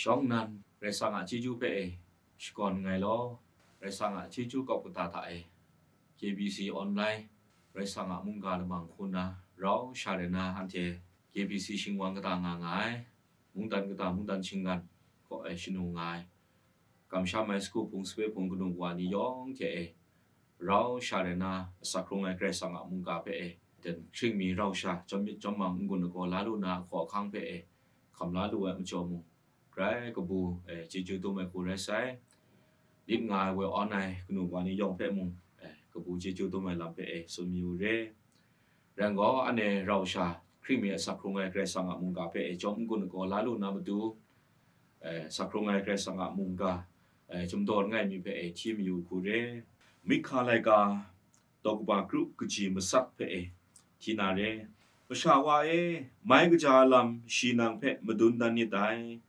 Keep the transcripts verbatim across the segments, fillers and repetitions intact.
Tawng nan, Karai Kasang a chyeju hpe e shakawn nngai law, Karai Kasang a chyeju kawp kata hta e, K B C online, Karai Kasang a mungga lamang hku na rau sha rai na, anhte K B C shingwang kata nga nga ai, mungdan kata, mungdan shinggan kaw e shanu nga ai, kamsham ai sagu hpung sape hpung kanu wa ni yawng hte e, rau sha rai na, asak hkrung ai Karai Kasang a mungga hpe e, dan hkring mi rau sha, jawm myit jawm mang n-gun lagaw la lu na ahkaw ahkang hpe e, hkam la lu ai majaw mung, grai kabu e chyeju dum ai hku rai sai. Lit nga ai woi awn ai kanu wa ni yawng hpe mung e, kabu chyeju dum ai lam hpe e tsun mayu re. Rai gaw, anhte rau sha hkring mi asak hkrung ai Karai Kasang a mungga hpe e jawm n-gun lagaw la lu na matu, e, asak hkrung ai Karai Kasang a mungga, e, chyum daw langai mi hpe e hti mayu hku re. Mihka laika, daw kaba kru kaji masak hpe e hti na re. Masha wa e, mai kaja lam shi nang hpe madun dan nit dai.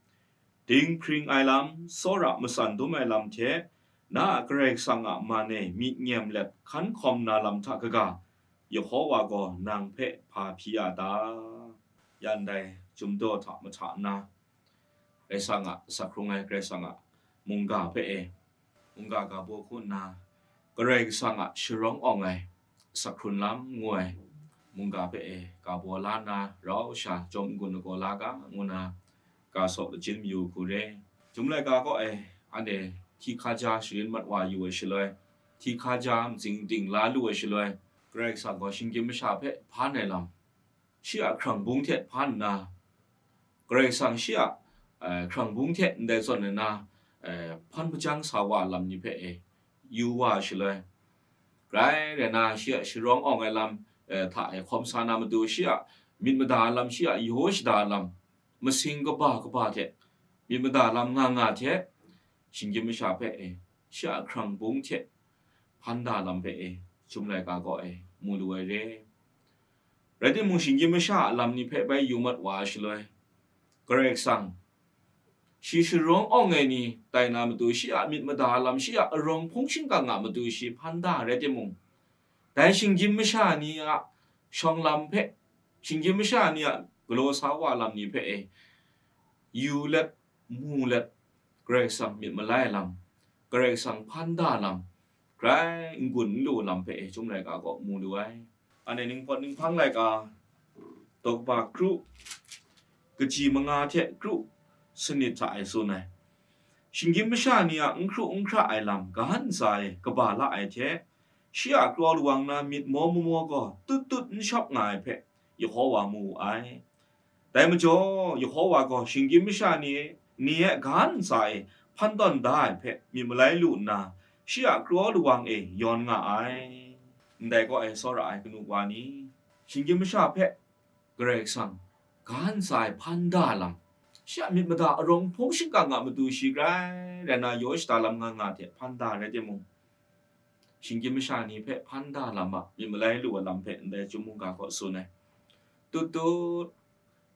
Dinghpring ai lam, tsawra matsan dum ai lam hte, na a Karai Kasang a man e myit nyem let hkan hkawm na lam hta kaga, Yehowa gaw nang hpe hpa hpyi a ta? Yan dai, chyum daw hta mahta nna, Karai Kasang a asak hkrung ai Karai Kasang a mungga hpe e, mungga ga baw hku nna, Karai Kasang a sharawng awng ai asak hkrun lam ngu ai mungga hpe e, ga baw la nna, rau sha jawm n-gun lagaw la ga, ngu nna, ga saw lachyum mayu hku re. Chyum laika kaw e, anhte hti hkaja sharin mat wa yu ai shaloi, hti hkaja matsing ting la lu ai shaloi, Karai Kasang gaw shinggyim masha hpe hpan ai lam, shi a hkrang bung hte hpan nna, Karai Kasang shi a, eh, hkrang bung hte ndai zawn ai na, eh, hpan hpajang sa wa lam ni hpe e, yu wa shaloi, grai rai na, shi a sharawng awng ai lam, eh, hta e hkawm sa na matu, shi a myit mada ai lam, shi a yaw shada ai lam, masing kaba kaba hte myit mada lam nga nga hte, shinggyim masha hpe e, shi a hkrang bung hte hpan da lam hpe e, chyum laika kaw e, mu lu ai re. Rai timung, shinggyim masha a lam ni hpe bai yu mat wa ai shaloi, Karai Kasang, shi sharawng awng ai ni tai na matu, shi a myit mada lam, shi a arawng hpung shingkang a matu shi hpan da rai timung, dai shinggyim masha ni a shawng lam hpe, shinggyim masha ni a galaw sa wa lam ni hpe e, yu let, mu let, Karai Kasang myit malai lam, Karai Kasang hpan da lam, grai n-gun n-lu lam hpe e, chyum laika kaw mu lu ai. Anhte ninghpawt ninghpang laika, daw kaba kru kaji manga hte kru sanit hta e tsun ai. Shinggyim masha ni a n hkru n hkra ai lam ga ntsa e kaba la ai hte, shi a kraw lawang na myit maw mamaw gaw tut tut n shawp nga ai hpe Yehowa mu wu ai. Dai majaw, Yehowa gaw shinggyim masha ni, ni e ga ntsa e hpan tawn da ai hpe myit malai lu nna, shi a kraw lawang e yawn nga ai. Ndai kaw e tsawra ai kanu wa ni, shinggyim masha hpe Karai Kasang ga ntsa e hpan da lam, shi a myit mada arawng hpung shingkang a matu shi grai rai na yaw shada lam nga nga hte hpan da rai timung, shinggyim masha ni hpe hpan da lam a myit malai lu ai lam hpe ndai chyum mungga kaw tsun ai. Tut tut,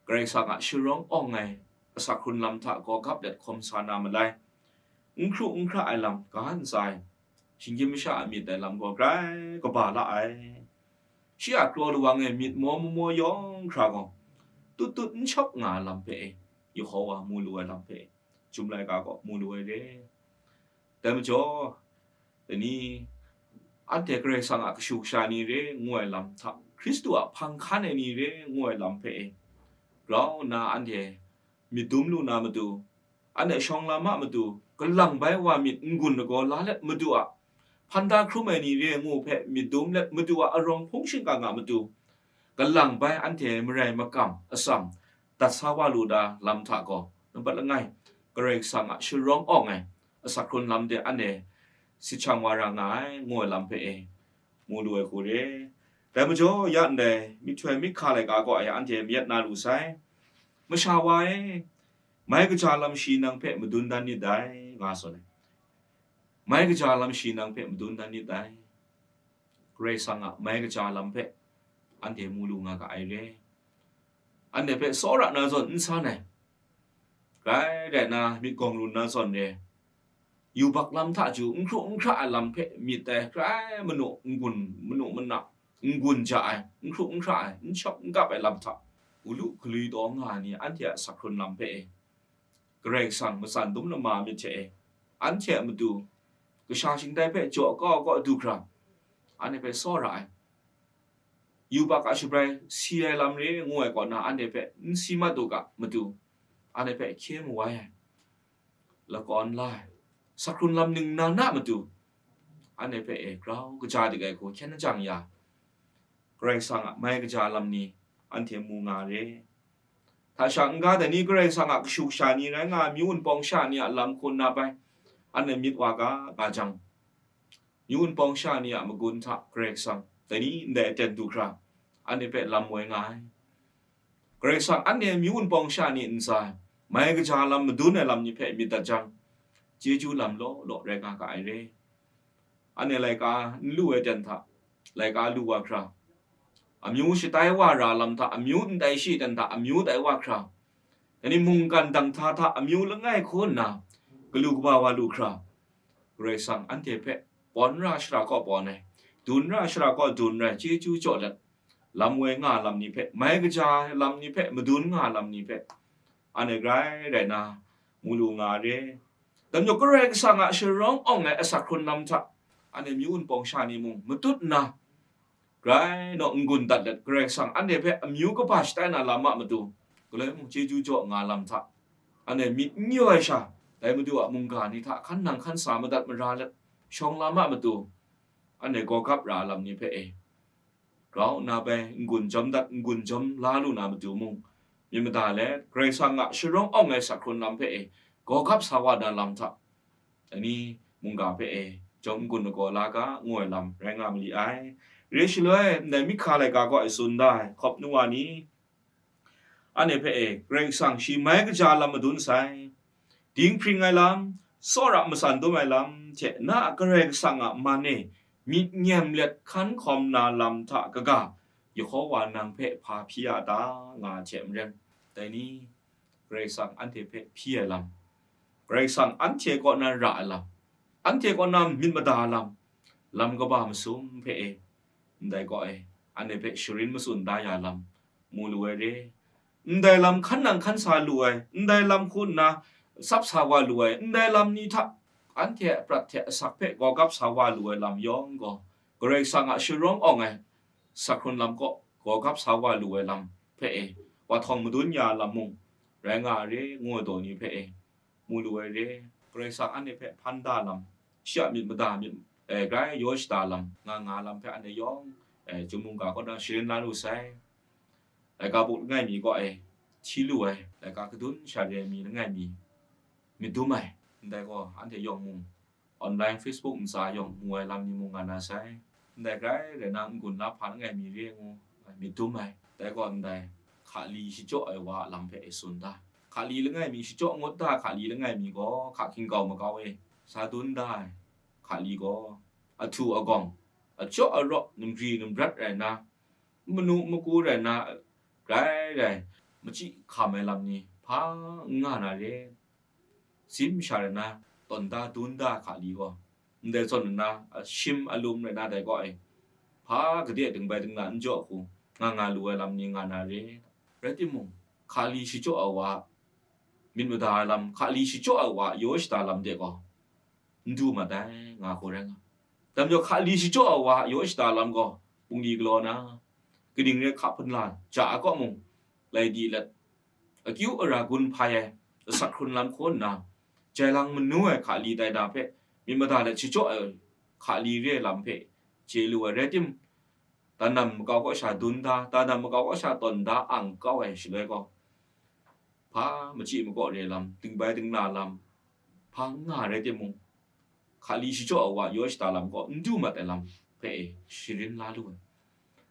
Karai Kasang a sharawng awng ai asak hkrun lam hta gaw gap let hkawm sa na malai, n hkru n hkra ai lam ga ntsa e, shinggyim masha a myit ai lam gaw grai kaba la ai. Shi a kraw lawang e myit maw mamaw yawng hkra gaw, tut tut n shawp nga ai lam hpe e, Yehowa mu lu ai lam hpe e, chyum laika kaw mu lu ai re. Dai majaw, dai ni, anhte Karai Kasang a kashu kasha ni re ngu ai lam hta, Hkristu a hpang hkan ai ni re ngu ai lam hpe e, grau nna anhte myit dum lu na matu, anhte shawng lam a matu, kalang bai wa myit n-gun lagaw la let matu a, hpan da hkrum ai ni re ngu hpe myit dum let matu a, arawng hpung shingkang a matu, kalang bai anhte marai makam atsam dat sa wa lu da lam hta gaw, nampat langai, Karai Kasang a sharawng awng ai asak hkrun lam de anhte sit shang wa ra nga ai, ngu ai lam hpe e, mu lu ai hku re. Dai majaw, ya ndai, myihtoi myihtoi laika gaw e anhte mayat na lu sai. Masha wa e, mai kaja lam shi nang hpe madun dan nit dai, nga tsun ai. Mai kaja lam shi nang hpe madun dan nit dai. Karai Kasang a mai kaja lam hpe anhte mu lu nga ga ai re. Anhte hpe tsawra na zawn n san ai. Grai rai na, myit gawng run na zawn re. Yubak lam hta chyu, n hkru n hkra ai lam hpe myit dai, grai manu n-gun, manu mana n-gun ja ai, n hkru n hkra ai, n shawp n kap ai lam hta, u lu galwi taw nga ai ni anhte a asak hkrun lam hpe e, Karai Kasang matsan dum lama myit hte e, anhte a matu kasha shingtai hpe jaw kau kaw du hkra, anhte hpe tsawra ai. Yubak a shabrai si ai lam re ngu ai kaw na, anhte hpe n si mat u ga matu, anhte hpe hkye mu wai ai, lakawn la ai, sakhkrun lam ningnan a matu, anhte hpe e grau kaja dik ai hku hkyen jang ya, Karai Kasang a mai kaja lam ni anhte mu nga re. Hta sha n-ga dai ni, Karai Kasang a kashu kasha ni rai nga, amyu wunpawng sha ni a lam hku n na bai, anhte myit wa ga nga jang, amyu wunpawng sha ni a magun hta Karai Kasang dai ni ndai aten du hkra, anhte hpe lam woi nga ai. Karai Kasang anhte amyu wunpawng sha ni ntsa ai mai kaja lam madun ai lam ni hpe myit dat jang, chyeju lam law law rai nga ga ai re. Anhte laika n lu ai ten hta laika lu wa hkra, amyu shatai wa ra lam hta amyu ndai shi ten hta amyu tai wa hkra, dai ni mungkan dang hta hta amyu langai hku nna galu kaba wa lu hkra, Karai Kasang anhte hpe pawn ra shara kaw pawn ai, dun ra shara kaw dun rai chyeju jaw let, lam woi nga lam ni hpe, mai kaja lam ni hpe, madun nga lam ni hpe, anhte grai rai na mu lu nga re. Dai majaw Karai Kasang a sharawng awng ai asak hkrun lam hta, anhte amyu wunpawng sha ni mung matut nna, grai naw n-gun dat let, Karai Kasang anhte hpe amyu kaba shatai na lam a matu, galoi mung chyeju jaw nga lam hta, anhte myit n yaw ai sha, dai Madu a mungga ni hta hkan nang hkan sa madat mara let, shawng lam a matu, anhte gawgap ra lam ni hpe e, grau nna bai n-gun jawm dat, n-gun jawm la lu na matu mung, myit mada let, Karai Kasang a sharawng awng ai sak hkrun lam hpe e, gawgap sa wa na lam hta, dai ni mungga hpe e, jawm n-gun lagaw la ga, ngu ai lam rai nga ma li ai. Re shaloi, ndai mihka laika kaw e tsun da ai, hkawp nu wa ni, anhte hpe e, Karai Kasang shi mai kaja lam madun sai, dinghpring ai lam, tsawra matsan dum ai lam hte na a Karai Kasang a man e myit nyem let hkan hkawm na lam hta kaga, Yehowa nang hpe hpa hpyi a ta, nga ai hte maren, dai ni, Karai Kasang anhte hpe hpyi ai lam, Karai Kasang anhte kaw na ra ai lam, anhte kaw na myit mada ai lam, lam kaba masum hpe e, ndai kaw e, anhte hpe sharin matsun da ya lam, mu lu ai re. Ndai lam hkan nang hkan sa lu ai, ndai lam hku nna tsap sa wa lu ai, ndai lam ni hta anhte a prat hte asak hpe gawgap sa wa lu ai lam yawng gaw, Karai Kasang a sharawng awng ai sak hkrun lam kaw gawgap sa wa lu ai lam hpe e, wa htawng madun ya lam mung rai nga ai re, ngu ai daw ni hpe e, mu lu ai re. Karai Kasang anhte hpe hpan da lam, shi a myit mada myit, e, grai yaw shada lam, nga nga lam hpe anhte yawng, e, chyum mungga kaw na sharin la lu sai. Laika buk langai mi kaw e hti lu ai, laika kadun sha re ai mi langai mi, myit dum ai, ndai gaw anhte yawng mung, online, Facebook ntsa yawng mu ai lam ni mung nga na sai. Ndai grai rai na, n-gun la hpa langai mi re ngu, myit dum ai. Dai gaw ndai, hkali shachyaw ai wa a lam hpe e tsun da. Hkali langai mi, shachyaw ngut da ai hkali langai mi gaw, hka hkinggau makau e sa dun da ai hkali gaw, ahtu agawng, achyaw araw, numri numrat rai na, manu maku rai na, grai rai, machyi hkam ai lam ni hpa n nga na re. Sim sha rai na, tawn da dun da ai hkali gaw, ndai zawn nna, a shim a lum rai na dai kaw e, hpa gade a dingbai dingna n jaw hku, nga nga lu ai lam ni nga na re. Rai timung, hkali shachyaw ai wa, myit mada ai lam, hkali shachyaw ai wa, yaw shada lam de gaw, n du mat ai, nga hku rai nga. Dai majaw, hkali shachyaw ai wa, yaw shada lam gaw, bungli galaw na, kaning re hka hpunla ja ai kaw mung, lai di let, akyu ara gun hpai ai, asak hkrun lam hkaw nna, jai lang manu ai hkali tai na hpe, myit mada let shachyaw ai hkali re ai lam hpe, chye lu ai rai tim, dan nam makau kaw sha dun da, dan nam makau kaw sha tawn da ang kau ai shaloi gaw, hpa machyi makaw re lam, dingbai dingna lam, hpa n nga rai timung, hkali shachyaw ai wa yaw shada lam gaw n du mat ai lam hpe e sharin la lu ai.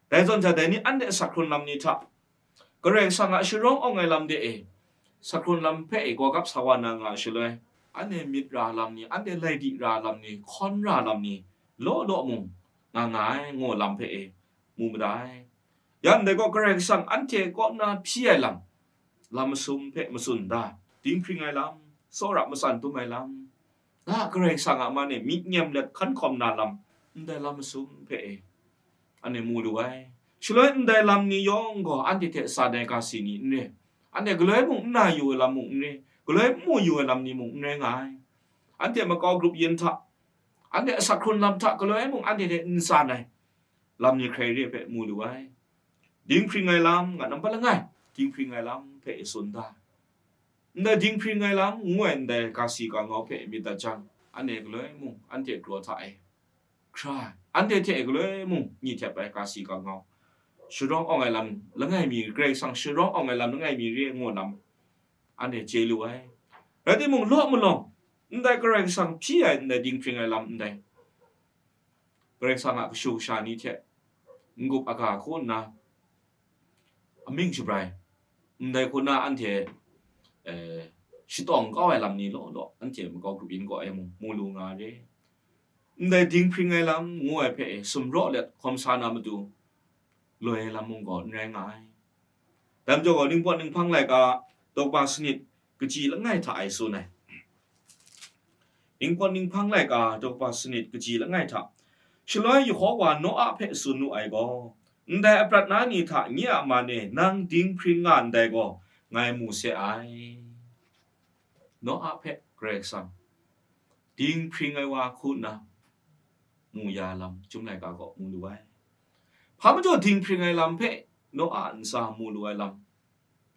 Dai zawn sha, dai ni anhte asak hkrun lam ni hta, Karai Kasang a sharawng awng ai lam de e, sak hkrun lam hpe e gawgap sa wa na nga ai shaloi, anhte myit ra lam ni, anhte lai di ra lam ni, hkawn ra lam ni, law law mung nga nga ai, ngu lam hpe e mu mada ai. Ya ndai gaw, Karai Kasang anhte kaw na hpyi ai lam, lam masum hpe matsun da, dinghpring ai lam, tsawra matsan dum ai lam, na Karai Kasang a man e myit nyem let hkan hkawm na lam, ndai lam masum hpe e, anhte mu lu ai. Shaloi ndai lam ni yawng gaw anhte hte san ai ga si ni n re, anhte galoi mung n na yu ai lam mung n re, galoi n mu yu ai lam ni mung n rai nga ai. Anhte makau grup yin hta, anhte asak hkrun lam hta galoi mung anhte hte n san ai lam ni hkrai re hpe mu lu ai. Dinghpring ai lam, nga nampat langai, dinghpring ai lam hpe e tsun da. Ndai dinghpring ai lam ngu ai ndai kasi kangau hpe myit dat jang, anhte galoi mung anhte kraw hta e hkra ai, anhte hte galoi mung ni htep ai kasi kangau, sharawng awng ai lam langai mi, Karai Kasang sharawng awng ai lam langai mi re ngu lam, anhte chye lu ai. Rai timung, law malawng, ndai Karai Kasang hpyi ai ndai dinghpring ai lam ndai, Karai Kasang a kashu kasha ni hte n-gup aga hku nna amying shabrai, ndai hku na anhte, eh, shatawng kau ai lam ni law law, anhte makau grup yin kaw e mung mu lu nga re. Ndai dinghpring ai lam ngu ai hpe e sumraw let hkawm sa na matu, loi ai lam mung gaw n rai nga ai. Dai majaw gaw, Ningpawt Ninghpang laika daw kaba sanit kaji langai hta e tsun ai. Ningpawt Ninghpang laika daw kaba sanit kaji langai hta, shaloi Yehova Noa hpe tsun wu ai gaw, ndai aprat na ni hta nye a man e nang dinghpring nga ndai gaw, ngai mu se ai. Noa hpe Karai Kasang dinghpring ai wa hku nna mu ya lam, Chyum laika gaw mu lu ai. Hpa majaw dinghpring ai lam hpe Noa ntsa mu lu ai lam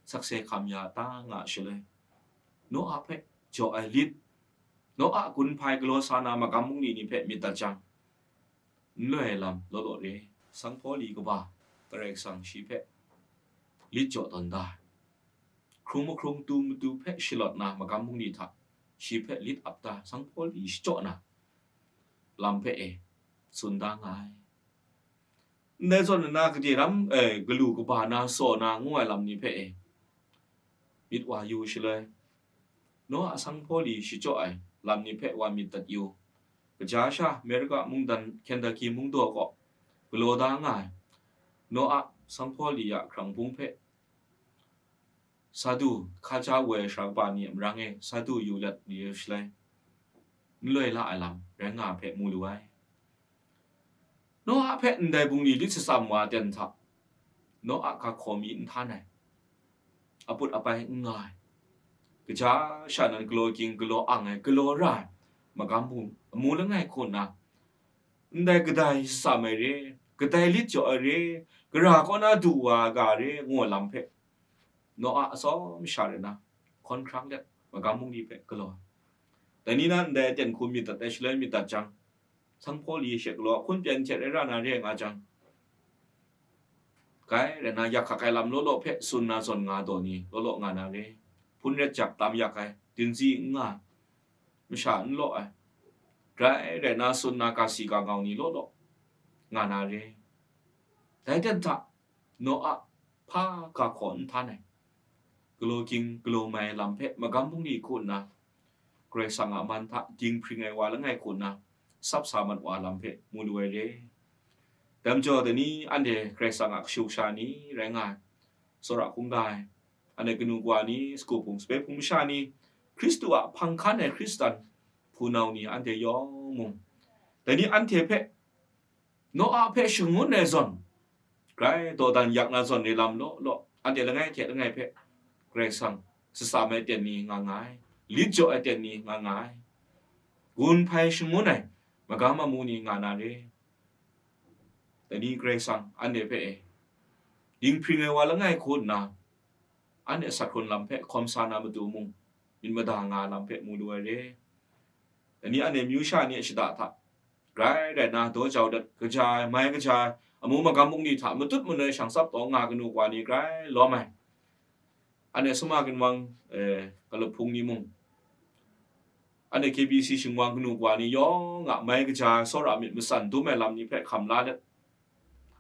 sakse hkam ya ta nga shaloi, Noa hpe jaw ai lit, Noa gun hpai galaw sa na magam bungli ni hpe myit dat jang, n loi ai lam law law re. Sanghpauli kaba, Karai Kasang shi hpe lit jaw tawn da ai. Hkrung mahkrung tu matu hpe shalawt na magam bungli hta shi hpe lit ap da, sanghpauli shachyaw na lam hpe e tsun da nga ai. Ndai zawn nna gade ram, eh, galu kaba na saw na ngu ai lam ni hpe e myit wa yu shaloi, Noa sanghpauli shachyaw ai lam ni hpe wa myit dat yu. Kaja sha Amerika mungdan Kentucky mungdaw kaw galaw da nga ai Noa sanghpauli a hkrang hpung hpe sa du, hkaja woi sara kaba ni a marang e sa du yu let yu shaloi, n loi la ai lam rai nga hpe mu lu ai. Noa hpe ndai bungli lit shatsam wa ten hta, Noa ga hkaw mi n htan ai, aput apai n nga ai, kaja sha nan galaw ging, galaw ang ai, galaw ra ai, magam bung amu langai hku nna, ndai kadai shatsam ai re, kadai lit jaw ai re, gara kaw na du wa ga re, ngu ai lam hpe, Noa atsawm sha rai nna, hkawn hkrang let magam bungli hpe galaw ai. Dai ni na ndai aten hku myit dat ai shaloi myit dat jang, sanghpauli she galaw a hkun pyan hte rai ra na re nga jang, grai rai na, yak hkak ai lam law law hpe tsun na zawn nga daw ni law law nga na re, hpun ret jak tam yak ai, dinzi n nga ai, masha n law ai, grai rai na tsun na kasi kangau ni law law nga na re. Dai ten hta, Noa hpa ga hkaw n htan ai, galaw ging galaw mai ai lam hpe magam bungli hku nna, Karai Kasang a man hta dinghpring ai wa langai hku nna, tsap sa mat wa lam hpe mu lu ai re. Dai majaw, dai ni anhte Karai Kasang a kashu kasha ni rai nga ai, tsawra hkungga ai, anhte kanu kawa ni, sagu hpung sape hpung masha ni, Hkristu a hpang hkan ai Hkristan hpunau ni anhte yawng mung, dai ni anhte hpe Noa hpe shangun ai zawn, grai dawdan yak na zawn re lam law law, anhte langai hte langai hpe Karai Kasang shatsam ai aten ni nga nga ai, lit jaw ai aten ni nga nga ai, gun hpai shangun ai magam amu ni nga na re. Dai ni Karai Kasang anhte hpe e, dinghpring ai wa langai hku nna, anhte asak hkrun lam hpe hkawm sa na matu mung, myit mada nga lam hpe mu lu ai re. Dai ni anhte amyu sha ni a shada hta, grai rai na daw jau dat, kaja ai, mai kaja ai, amu magam bungli hta matut manoi shang tsap taw nga kanu kawa ni grai lawm ai. Anhte Suma ginwang, eh, Kalahpung ni mung, anhte K B C shingwang kanu kawa ni yawng a mai kaja ai, tsawra myit matsan dum ai lam ni hpe hkam la let,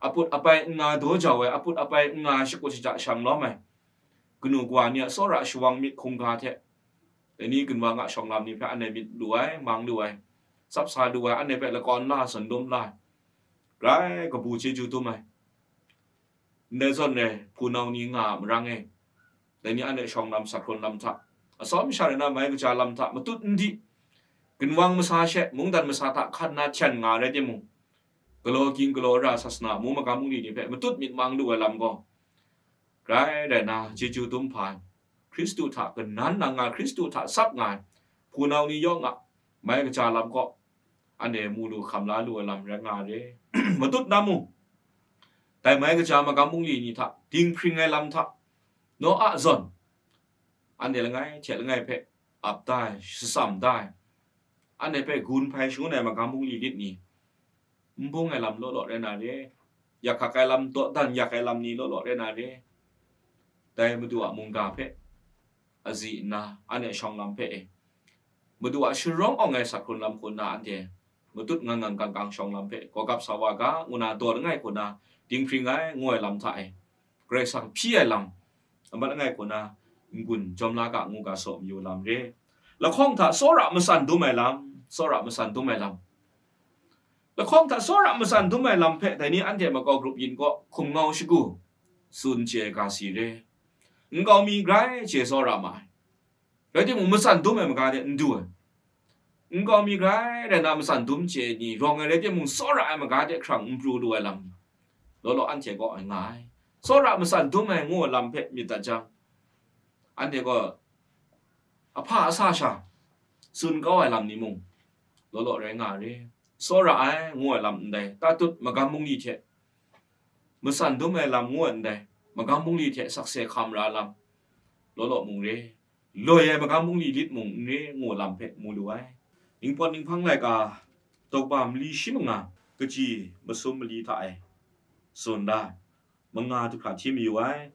aput apai n nga daw jau ai, aput apai n nga shakut shaja shang lawm ai kanu kawa ni a tsawra shawang myit hkungga hte, dai ni ginwang a shawng lam ni hpe anhte myit lu ai, mang lu ai, tsap sa lu ai, anhte hpe lakawn la, zawn dum la ai, grai kabu chyeju dum ai, ndai zawn e hpunau ni nga a marang e, dai ni anhte shawng lam, sak hkrun lam hta, atsawm sha rai na mai kaja lam hta matut n di, ginwang masa she mungdan masa hta hkan na hten nga rai timung, galaw ging galaw ra sasana amu magam bungli ni hpe matut myit mang lu ai lam gaw, grai rai na chyeju dum hpa ai, Hkristu hta kanan nang nga, Hkristu hta sap nga ai hpunau ni yawng a mai kaja lam kaw, anhte mu lu hkam la lu ai lam rai nga re. Matut na mung, dai mai kaja magam bungli ni hta dinghpring ai lam hta, Noa zawn, anhte langai hte langai hpe ap da ai, shatsam da ai, anhte hpe gun hpai shangun ai magam bungli lit ni, n bung ai lam law law rai na re, yak hkak ai lam, dawdan yak ai lam ni law law rai na re, dai Madu a mungga hpe azi nna, anhte shawng lam hpe e, Madu a sharawng awng ai sak hkrun lam hku nna anhte matut ngang ngang kang kang shawng lam hpe gawgap sa wa ga, ngu na daw langai hku na dinghpring ai, ngu ai lam hta e, Karai Kasang hpyi ai lam, amat langai hku na n-gun jawm la ga, ngu ga saw mayu lam re. Lahkawng hta tsawra matsan dum ai lam, tsawra matsan dum ai lam. Lahkawng hta tsawra matsan dum ai lam hpe dai ni anhte makau grup yin kaw hkum ngau shagu tsun chye ai ga si re. Nkau mi grai chye tsawra ma ai. Rai timung, matsan dum ai maga de n du ai. Nkau mi grai rai na matsan dum chye ai ni rawng ai rai timung, tsawra ai maga de hkrang n pru lu ai lam ni law law anhte kaw nga ai. Tsawra matsan dum ai ngu ai lam hpe myit dat jang, anhte gaw ahpa asa sha tsun kau ai lam ni mung law law rai nga re. Tsawra ai ngu ai lam ndai, tatut magam bungli hte matsan dum ai lam ngu ai ndai, magam bungli hte sakse hkam ra lam law law mung re. Loi ai magam bungli lit mung n re, ngu lam hpe mu lu ai. Ningpawt Ninghpang laika, tawkpa mali shi manga, kaji masum mali hta e tsun da ai, manga du hkra hti mayu ai,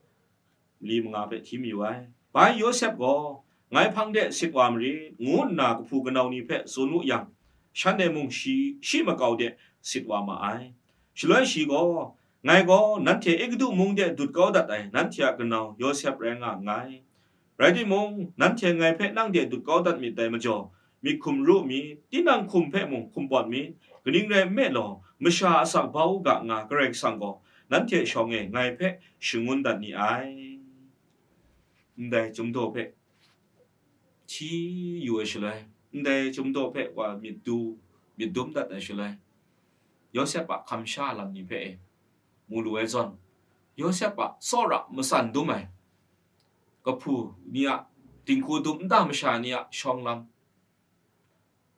mali manga hpe hti mayu ai. Bai Yawsep gaw, "Ngai hpang de sit wa marit," ngu nna kahpu kanau ni hpe tsun wu yang, shanhte mung shi, shi makau de sit wa ma ai. Shaloi shi gaw, "Ngai gaw nanhte Egutu mung de dut kau dat ai nanhte a kanau Yawsep rai nga nngai. Rai timung, nanhte ngai hpe nang de dut kau dat myit dai majaw, myit hkum ru myit, tinang hkum hpe mung hkum pawt myit, kaning rai nme law, masha a sakbau ga nga Karai Kasang gaw nanhte shawng e ngai hpe shangun dat ni ai." Ndai chyum daw hpe hti yu ai shaloi, ndai chyum daw hpe wa myit du, myit dum dat ai shaloi, Yawsep a hkam sha lam ni hpe e mu lu ai zawn, Yawsep a tsawra matsan dum ai kahpu ni a dinghku dum nta masha ni a shawng lam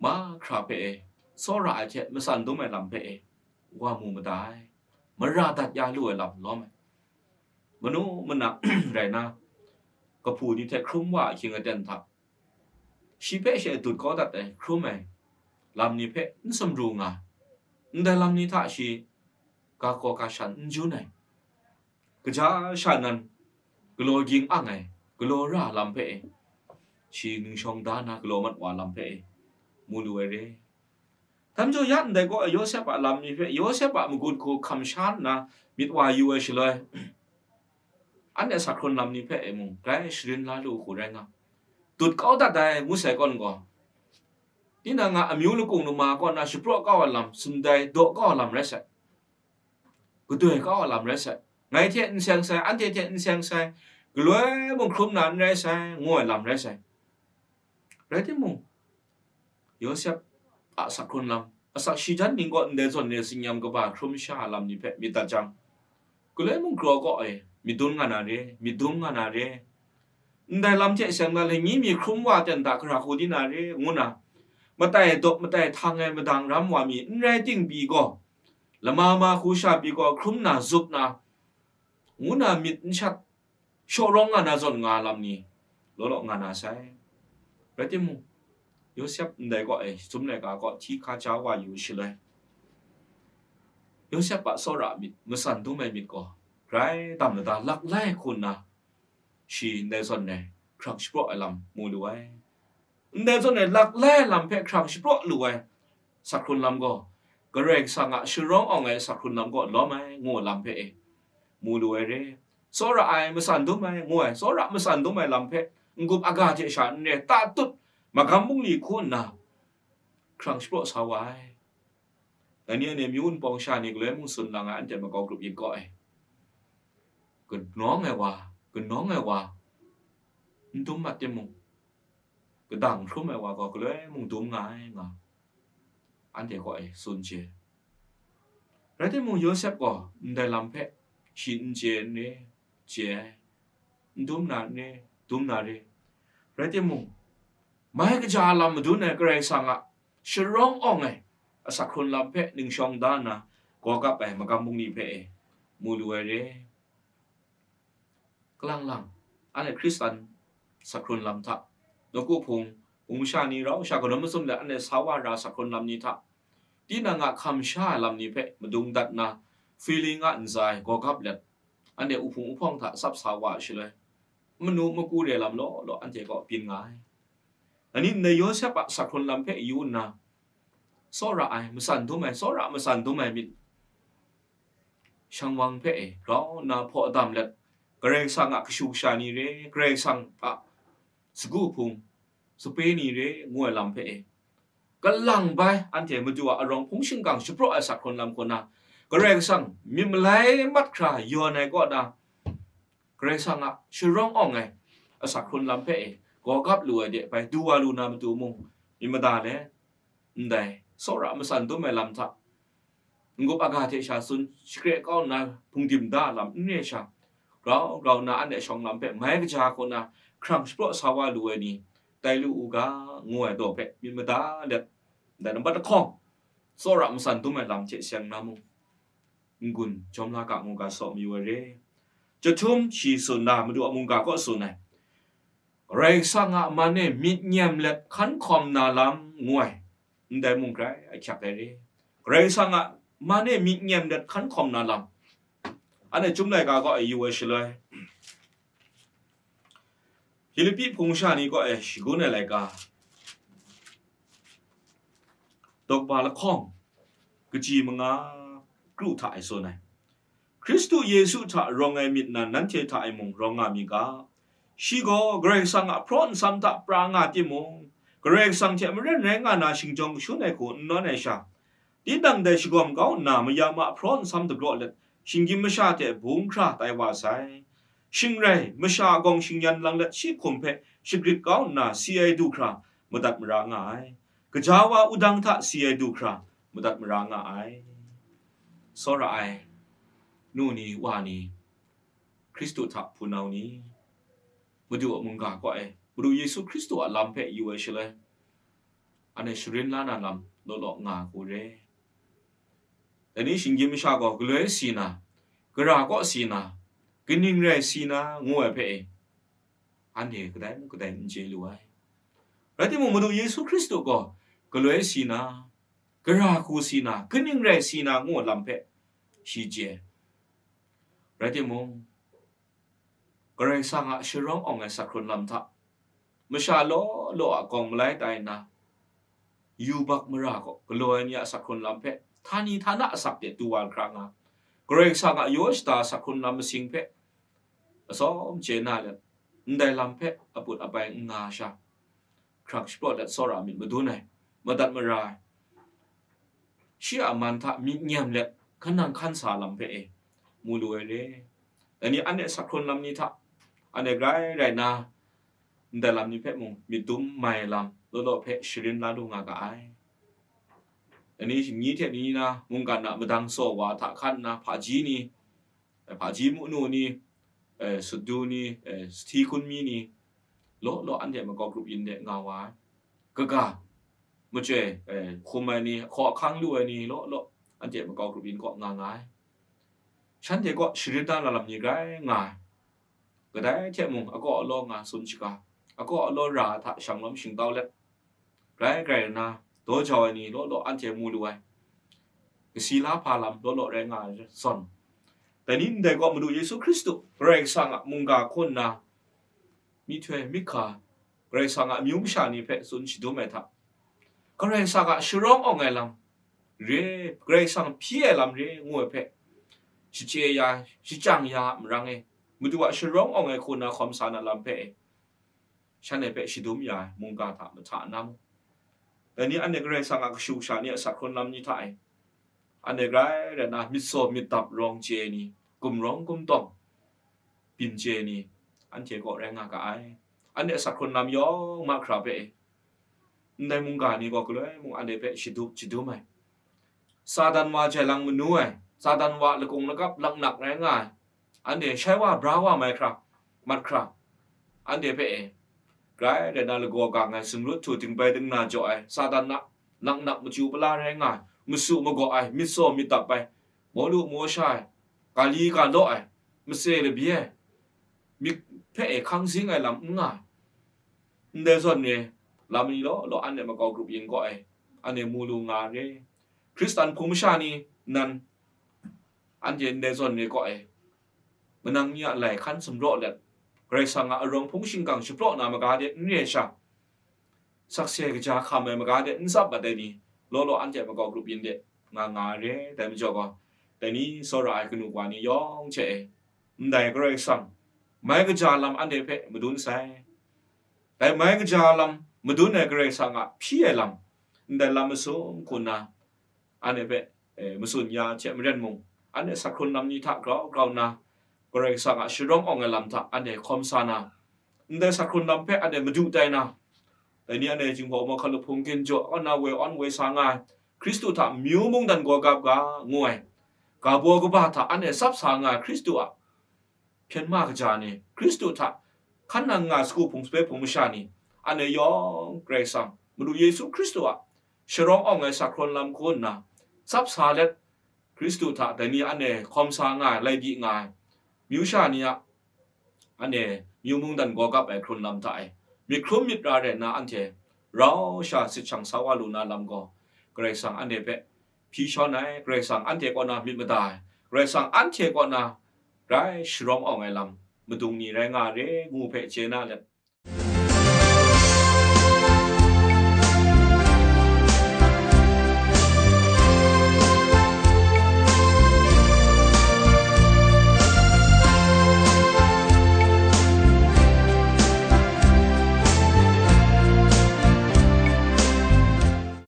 mahkra hpe e, tsawra ai hte matsan dum ai lam hpe e wa mu mada ai, mara dat ya lu ai lam lawm ai. Manu mana rai na, kahpu ni hte hkrum wa ahkying aten hta, shi hpe shi dut kau dat ai hkrum ai lam ni hpe n sumru nga, ndai lam ni hta shi ga hkaw ga shan n jun ai, kaja sha nan galaw ging ang ai, galaw ra lam hpe e, shi ningshawng da na galaw mat wa lam hpe e mu lu ai re. Dai majaw ya ndai gaw, Yawsep a lam ni hpe, Yawsep a magun hku hkam sha nna myit wa yu ai shaloi, anhte sak hkrun lam ni hpe e mung grai sharin la lu hku rai nga, dut kau dat ai ngu sai kawn gaw, tinang a amyu lakung lama kaw na shapraw kau ai lam, sumdai daw kau ai lam rai sai, gadoi kau ai lam rai sai, ngai hte n seng sai, anhte hte n seng sai, galoi mung hkrum na n rai sai, ngu ai lam rai sai. Rai timung, Yawsep a sak hkrun lam, asak shi jan ning kaw ndai zawn re tsingyam kaba hkrum sha lam ni hpe myit dat jang, galoi mung kraw kaw e myit dum nga na re, myit dum nga na re, ndai lam hte seng na lani mi hkrum wa ten da hkra hku di na re, ngu na, matai dawp matai htang ai madang ram wa mi n rai ting pyi gaw, lama ma hku sha pyi gaw hkrum na, zup na, ngu na myit n shat, shawrawng nga na zawn nga lam ni law law nga na sai. Rai timung, Yawsep ndai kaw e, sum laika kaw hti hka ja wa yu shaloi, Yawsep a tsawra myit, matsan dum ai myit gaw, grai dam lada lak lai hku nna, shi ndai zawn e hkrang shapraw ai lam mu lu ai. Ndai zawn e lak lai ai lam hpe hkrang shapraw lu ai sak hkrun lam gaw, Karai Kasang a sharawng awng ai sak hkrun lam kaw lawm ai, ngu lam hpe e mu lu ai re. Tsawra ai, matsan dum ai, ngu ai, tsawra matsan dum ai lam hpe n-gup aga hte sha n re, tatut magam bungli hku nna hkrang shapraw sa wa ai. Dai ni anhte myu npawng sha ni galoi mung tsun lang ai, anhte makau grup yin kaw ai. Kanawng ai wa, kanawng ai wa, n dum mat timung, kadang hkrum ai wa gaw galoi mung dum nga ai, nga anhte kaw e tsun chye. Rai timung, Yawsep gaw ndai lam hpe shi n chye n re, chye ai, n dum na n re, dum na re. Rai timung, mai kaja lam madun ai Karai Kasang a sharawng awng ai asak hkrun lam hpe ningshawng da nna, gawgap ai magam bungli hpe e mu lu ai re. Kalang lang, anhte Hkristan sak hkrun lam hta, nawku hpung, hpung masha ni rau sha, kanawn mazum let anhte sa wa ra sak hkrun lam ni hta, tinang a hkam sha ai lam ni hpe madung dat nna, feeling a ntsa e gawgap let, anhte uhpung uhpawng hta tsap sa wa ai shaloi, manu maku re lam law law anhte kaw byin nga ai. Ani ndai Yawsep a sak hkrun lam hpe yu nna, tsawra ai, matsan dum ai, tsawra matsan dum ai myit shang wang hpe e grau nna hpaw dam let, Karai Kasang a kashu kasha ni re, Karai Kasang a sagu hpung sape ni re, ngu ai lam hpe e, kalang bai anhte Madu a arawng hpung shingkang shapraw ai sak hkrun lam kaw na, Karai Kasang myit malai mat hkra yawn ai kaw na, Karai Kasang a sharawng awng ai asak hkrun lam hpe e gawgap lu ai de bai du wa lu na matu mung, myit mada let, ndai tsawra matsan dum ai lam hta, n-gup aga hte sha tsun shakre kau nna hpungdim da lam n re sha, grau grau nna anhte shawng lam hpe mai kaja kaw na hkrang shapraw sa wa lu ai ni tai lu u ga, ngu ai daw hpe myit mada let, ndai nambat lahkawng, tsawra matsan dum ai lam hte seng na mung, n-gun jawm la ga ngu ga saw mayu ai re. Chyahtum shi tsun na, Madu a mungga kaw tsun ai, Karai Kasang a man e myit nyem let hkan hkawm na lam ngu ai, ndai mung grai ahkyak ai re. Karai Kasang a man e myit nyem let hkan hkawm na lam, anhte Chyum laika kaw e yu ai shaloi, Hilipi hpung sha ni kaw e shagun ai laika, dawkba lahkawng, kaji manga kru hta e tsun ai, Hkristu Yesu hta rawng ai myit nan nanhte hta e mung rawng nga mi ga. Shi gaw Karai Kasang a hpraw nsam hta pra nga timung, Karai Kasang hte maren rai nga na shingjawng kashun ai hku n nawn ai sha, tinang dai shagawm kau nna mayam a hpraw nsam dagraw let, shinggyim masha hte bung hkra tai wa sai. Shing rai, masha a gawng shingyan lang let shi hkum hpe shagrit kau nna si ai du hkra madat mara nga ai. Gaja wa wudang hta si ai du hkra madat mara nga ai. Tsawra ai, nu ni, wa ni, Hkristu hta hpunau ni, Madu a mungga kaw e, Madu Yesu Hkristu a lam hpe yu ai shaloi, anhte sharin la na lam law law nga hku re. Dai ni shinggyim masha gaw galoi si na, gara kaw si na, kaning rai si na, ngu ai hpe e, anhte kadai mung kadai n chye lu ai. Rai timung, Madu Yesu Hkristu gaw galoi si na, gara hku si na, kaning rai si na, ngu lam hpe shi chye. Rai timung, Karai Kasang a sharawng awng ai sak hkrun lam hta, masha law law a gawng malai tai nna, yubak mara kaw galaw ai ni a sak hkrun lam hpe htani htana asak de du wa hkra nga, Karai Kasang a yaw shada sak hkrun lam masing hpe atsawm chye na let, ndai lam hpe aput apai n nga sha, hkrang shapraw let tsawra myit madun ai, madat mara ai, shi a man hta myit nyem let hkan nang hkan sa lam hpe e mu lu ai re. Dai ni anhte sak hkrun lam ni hta, anhte grai rai nna, ndai lam ni hpe mung myit dum mai lam law law hpe sharin la lu nga ga ai. Dai ni shingni hte ni na mungkan a madang saw wa hta hkan nna hpaji ni, eh, hpaji munu ni, eh, sutdu ni, eh, sahti hkun mi ni, law law anhte makau grup yin de nga wa ai. Kaga, machyoi, eh, hkum ai ni, hkaw ahkang lu ai ni, law law anhte makau grup yin kaw nga nga ai. Shanhte kaw sharin da na lam ni grai nga ai. Kadai hte mung akaw alaw nga tsun shaga, akaw alaw ra hta shanglawm shingtau let, grai grai nna daw jau ai ni law law anhte mu lu ai. Kasi la hpa lam law law rai nga ai zawn, dai ni ndai kaw Madu Yesu Hkristu, Karai Kasang a mungga hku nna, myihtoi myit hka, Karai Kasang a amyu masha ni hpe tsun shadum ai hta, Karai Kasang a sharawng awng ai lam re, Karai Kasang hpyi ai lam re, ngu ai hpe shachye ya, shachyang ya a marang e, Madu a sharawng awng ai hku na hkawm sa na lam hpe e, shanhte hpe shadum ya ai mungga hta mahta na mu. Dai ni anhte Karai Kasang a kashu kasha ni a sak hkrun lam ni hta e, anhte grai rai nna myit saw myit dap rawng chye ni, gumrawng gumtawng byin chye ni, anhte kaw rai nga ga ai. Anhte a sak hkrun lam yawng mahkra hpe e, ndai mungga ni gaw galoi mung anhte hpe shadum, shadum ai. Satan wa jai lang manu ai, Satan wa lakung lakap laknak rai nga ai, anhte shai wa bra wa mai hkra, mat hkra, anhte hpe e, grai rai na lagaw gang ai, zungrut htu dingbai dingna jaw ai, Satan a naknak machyu pala rai nga ai, masu magaw ai, myit saw myit dap ai, maw lu maw sha ai, ga li ga law ai, matse labye ai, myit hpe e hkang zing ai lam n nga ai. Ndai zawn re, lam ni law law anhte makau grup yin kaw e, anhte mu lu nga re. Hkristan hpung masha ni nan, anhte ndai zawn re kaw e, manang ni a lai hkan sumraw let, Karai Kasang a arawng hpung shingkang shapraw na maga de n re sha, sakse kaja hkam ai maga de n tsap mat ai ni, law law anhte makau grup yin de nga nga re. Dai majaw gaw, dai ni tsawra ai kanu wa ni yawng hte e, ndai Karai Kasang mai kaja lam anhte hpe madun sai. Dai mai kaja lam madun ai Karai Kasang a hpyi ai lam, ndai lam masum hku nna, anhte hpe, e, matsun ya hte maren mung, anhte sak hkrun lam ni hta grau grau nna, Karai Kasang a sharawng awng ai lam hta anhte hkawm sa na, ndai sak hkrun lam hpe anhte madu tai na, dai ni anhte Jinghpaw Mawhka Lup Hpung Ginjaw, awn na woi awn woi sa nga ai, Hkristu hta myu mungdan gaw gap ga ngu ai, ga baw kaba hta anhte tsap sa nga ai Hkristu a hpyen ma kaja ni, Hkristu hta hkan nang nga ai sagu hpung sape hpung masha ni, anhte yawng Karai Kasang, Madu Yesu Hkristu a sharawng awng ai sak hkrun lam hku nna, tsap sa let, Hkristu hta dai ni anhte hkawm sa nga ai, lai di nga ai, myu sha ni a, anhte myu mungdan gaw gap ai hkrun lam hta e, myit hkrum myit ra rai nna anhte rau sha sit shang sa wa lu na lam gaw, Karai Kasang anhte hpe hpyi shawn ai, Karai Kasang anhte kaw na myit mada ai, Karai Kasang anhte kaw na grai sharawng awng ai lam madung ni rai nga re ngu hpe chye na let,